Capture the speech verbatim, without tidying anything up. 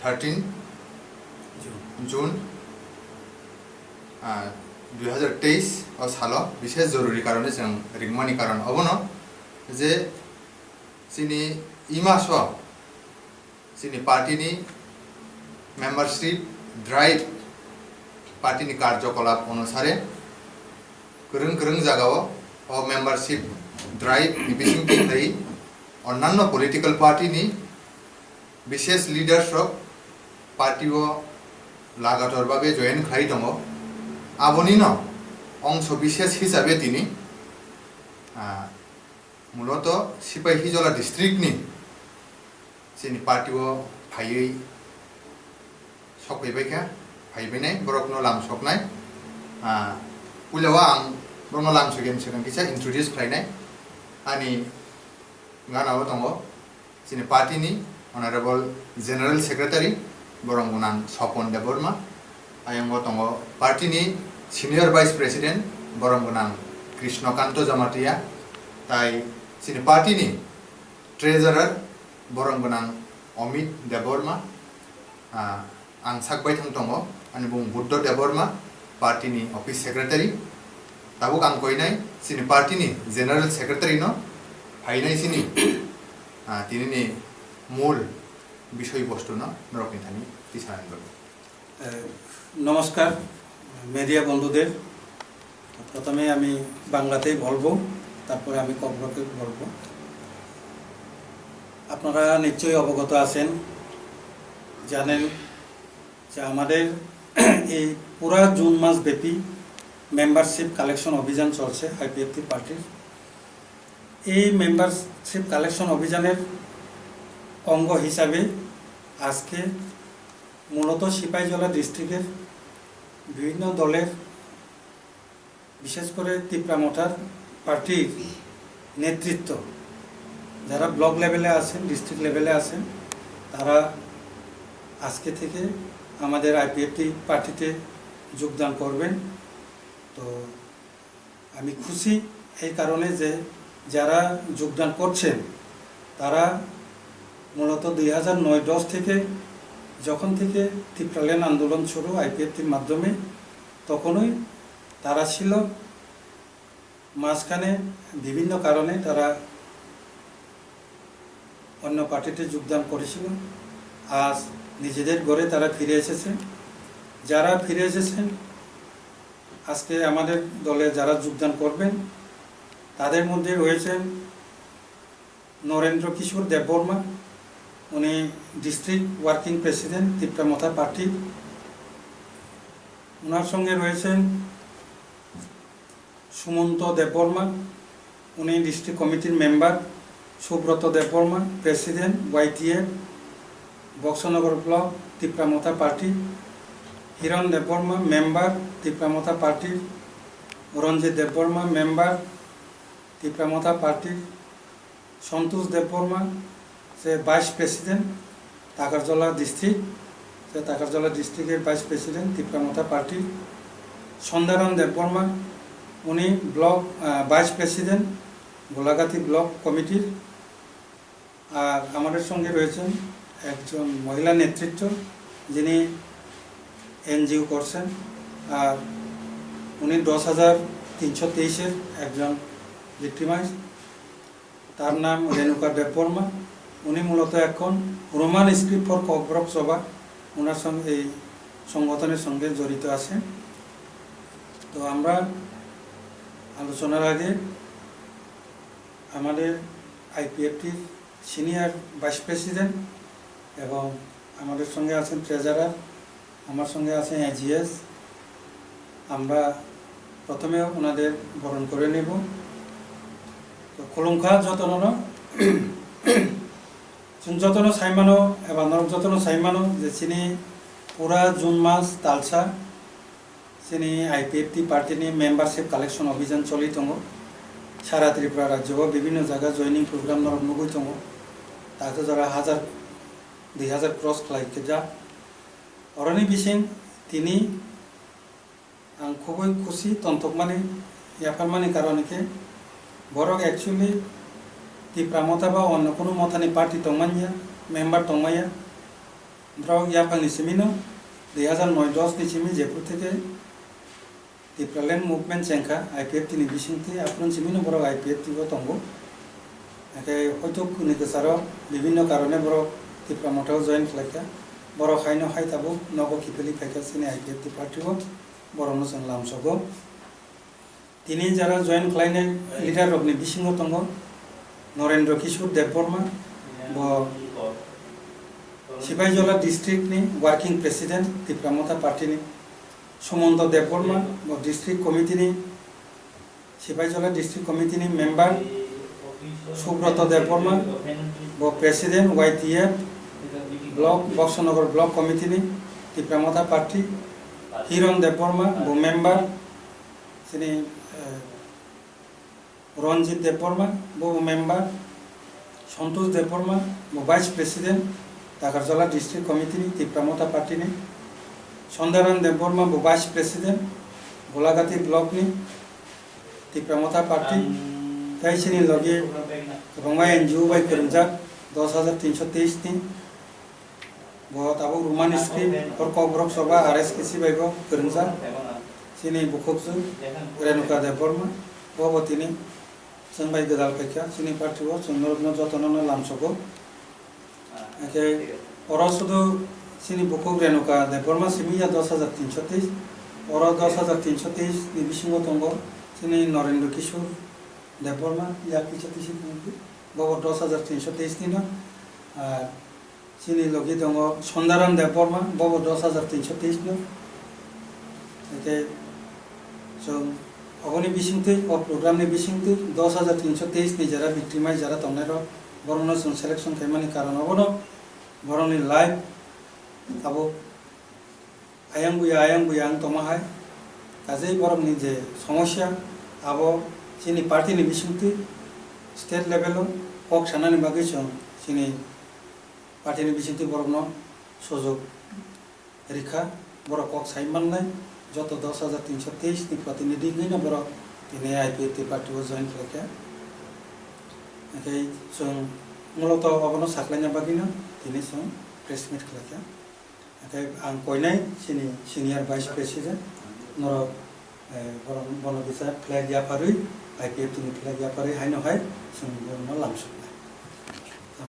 thirteen June, ah, dui hazar teis o salo bishes joruri karone chwng ringmani karon obono je chini imaso chini party ni membership drive, party ni karjokolap onusare kwrwng kwrwng jagao o membership drive ni bisingtwi tei onnanno political party ni bishes leaders rok party o lagator babe join khlai tongo. Abonino ongso bishes hisabe tini, ah, muloto Sipai Hijola district ni chini party o phaiwi sokphaibaikha, phaibainai borokno lam soknai. Ah, puila o ang borokno lam sokya swkang kisa introduce khlainai. Ani gana o tongo chini party ni Honorable General Secretary, borom gwnang Sopon Debbarma. Ayang o tongo party ni Senior Vice President, borom gwnang Krishnakanto Jamatia. Tai chini party ni Treasurer, borom gwnang Amit Debbarma. Ah, ang sak baithang tongo, ani bung Buddho Debbarma, party ni office secretary. Tabuk ang koinai chini party ni general secretary no, phainai chini, ah, tini ni mul bisoi bostu no norok ni thani tisana ni bagwi. এ, নমস্কার মিডিয়া বন্ধুদের। প্রথমে আমি বাংলাতেই বলবো, তারপরে আমি ককবরকে বলবো। আপনারা নিশ্চয়ই অবগত আছেন, জানেন যে আমাদের এই পুরা জুন মাস ব্যাপী মেম্বারশিপ কালেকশন অভিযান চলছে আইপিএফটি পার্টির। এই মেম্বারশিপ কালেকশন অভিযানের অঙ্গ হিসাবে আজকে মূলত সিপাহীজলা ডিস্ট্রিক্টের বিভিন্ন দলের, বিশেষ করে তিপ্রা মথার পার্টির নেতৃত্ব, যারা ব্লক লেভেলে আছেন, ডিস্ট্রিক্ট লেভেলে আছেন, তারা আজকে থেকে আমাদের আইপিএফটি পার্টিতে যোগদান করবেন। তো আমি খুশি এই কারণে যে যারা যোগদান করছেন, তারা মূলত দুই হাজার নয় দশ থেকে, যখন থেকে তিপ্রাল্যান্ড আন্দোলন শুরু আইপিএফটির মাধ্যমে, তখনই তারা ছিল। মাঝখানে বিভিন্ন কারণে তারা অন্য পার্টিতে যোগদান করেছিল। আজ নিজেদের ঘরে তারা ফিরে এসেছে। যারা ফিরে এসেছেন, আজকে আমাদের দলে যারা যোগদান করবেন, তাদের মধ্যে রয়েছেন নরেন্দ্র কিশোর দেববর্মা, উনি ডিস্ট্রিক্ট ওয়ার্কিং প্রেসিডেন্ট তিপ্রা মথা পার্টি। ওনার সঙ্গে রয়েছেন সুমন্ত দেববর্মা, উনি ডিস্ট্রিক্ট কমিটির মেম্বার, সুব্রত দেববর্মা, প্রেসিডেন্ট ওয়াইটিএফ বক্সনগর ব্লক তিপ্রা মথা পার্টি, হিরণ দেববর্মা, মেম্বার তিপ্রা মথা পার্টির, রঞ্জিত দেববর্মা, মেম্বার তিপ্রা মথা পার্টির, সন্তোষ দেববর্মা, যে ভাইস প্রেসিডেন্ট টাকারজলা ডিস্ট্রিক্ট, যে টাকারজলা ডিস্ট্রিক্টের ভাইস প্রেসিডেন্ট তিপ্রা মথা পার্টির, সন্ধ্যারাম দেববর্মা, উনি ব্লক, আহ, ভাইস প্রেসিডেন্ট গোলাঘাটি ব্লক কমিটির। আর আমাদের সঙ্গে রয়েছেন একজন মহিলা নেতৃত্ব, যিনি এনজিও করছেন, আর উনি দশ হাজার তিনশো তেইশের একজন ভিক্টিমাইজ। তার নাম রেণুকা দেববর্মা। উনি মূলত এখন রোমান স্ক্রিপ্ট ফর ককবরক সভা, ওনার সঙ্গে, এই সংগঠনের সঙ্গে জড়িত আছেন। তো আমরা আলোচনার আগে আমাদের আইপিএফটির সিনিয়র ভাইস প্রেসিডেন্ট এবং আমাদের সঙ্গে আছেন ট্রেজারার, আমার সঙ্গে আছেন এজিএস। আমরা প্রথমে ওনাদের বরণ করে নেব। তো খুলুমখা যতননো, chwng jotono saimano eba norok jotono saimano je chini pura June mas talsa chini I P F T party ni membership collection অভিযান choli tongo. Sara Tripura rajyo o bibhinno jaga joining program norok nugwi tongo. Tato jora hajar, dui hajar cross khlai khe ja. Oroni bising tini ang khubui khusi tontokmani, yapharmani karon khe borok actually Tipra motha ba onno kunu mothani party tongmanya, member tongmaya. Borok yaphangni simino dui hazar noi dos ni simi jephru theke Tipraland movement chengkha I P F T ni bisingtwi, aphuru simino borok I P F T o tongo. Hake hoito kuni kwcharo bibinno karone borok Tipra Motha o join khlaikha. Borok haino hai tabuk nogo kiphilwi phaikha chini I P F T party o, borokno chwng lamsogo. Tini jara join khlainai leader rokni bisingo tongo Norendra Kishore Debbarma, bo Sipaijala district ni working president Tipra Motha party ni, Sumonto Debbarma, bo district committee ni, Sipaijala district committee ni member, Subroto Debbarma, bo president Y T F block, Boxonagar block committee ni Tipra Motha party, Hiron Debbarma, bo member, chini, eh, Ranjit Debbarma, bo member, Santosh Debbarma, bo vice president, Takarjala district committee ni Tipra Motha party ni, Sondaran Debbarma, bo vice president, Golagati block ni Tipra Motha party, tei chini logi kwbangma N G O bai kwrwngjak dos hajar tinso teis ni, bo tabuk Roman script, hor Kokborok Soba, R S K C bai bo kwrwngjak. Chini bukhukjwk Renuka Debbarma, bo bo tini chwng bai gwdal phaikha, chini party o chwng norokno jotono no lamsogo. Hake oro sudu chini bukhuk Renuka Debbarma simi ya dos hajar tinso teis, oro dos hajar tinso teis ni bisingo tongo chini Norendra Kishore Debbarma, ya kisa kisa tongwi, bo bo dos hajar tinso teis ni no, ar chini logi tongo Sondaran Debbarma, bo bo dos hajar tinso teis no. Hake chwng oboni bisingtwi, o program ni bisingtwi dos hajar tinso teis ni jara victim ai jara tongnai rok, borokno chwng selection khaimani karon obono, borokni life abo ayang buya, ayang buya wng tongma hai. Kajei borokni je somosya, abo chini party ni bisingtwi state level o kok sanani bagwi chwng chini party ni bisingtwi borokno sujok rikha, borok kok sai mannai. Joto dos hajar tinso teis ni protinidhi wngwi no borok tini I P F T party o join khlaikha. Hake chwng muloto obono saklaina bagwi no tini chwng press meet khlaikha. Hake ang koinai chini senior vice president, norok, eh, borok, bono kisa flag yapharwi, I P F T ni flag yapharwi haino hai chwng borokno lamsukha.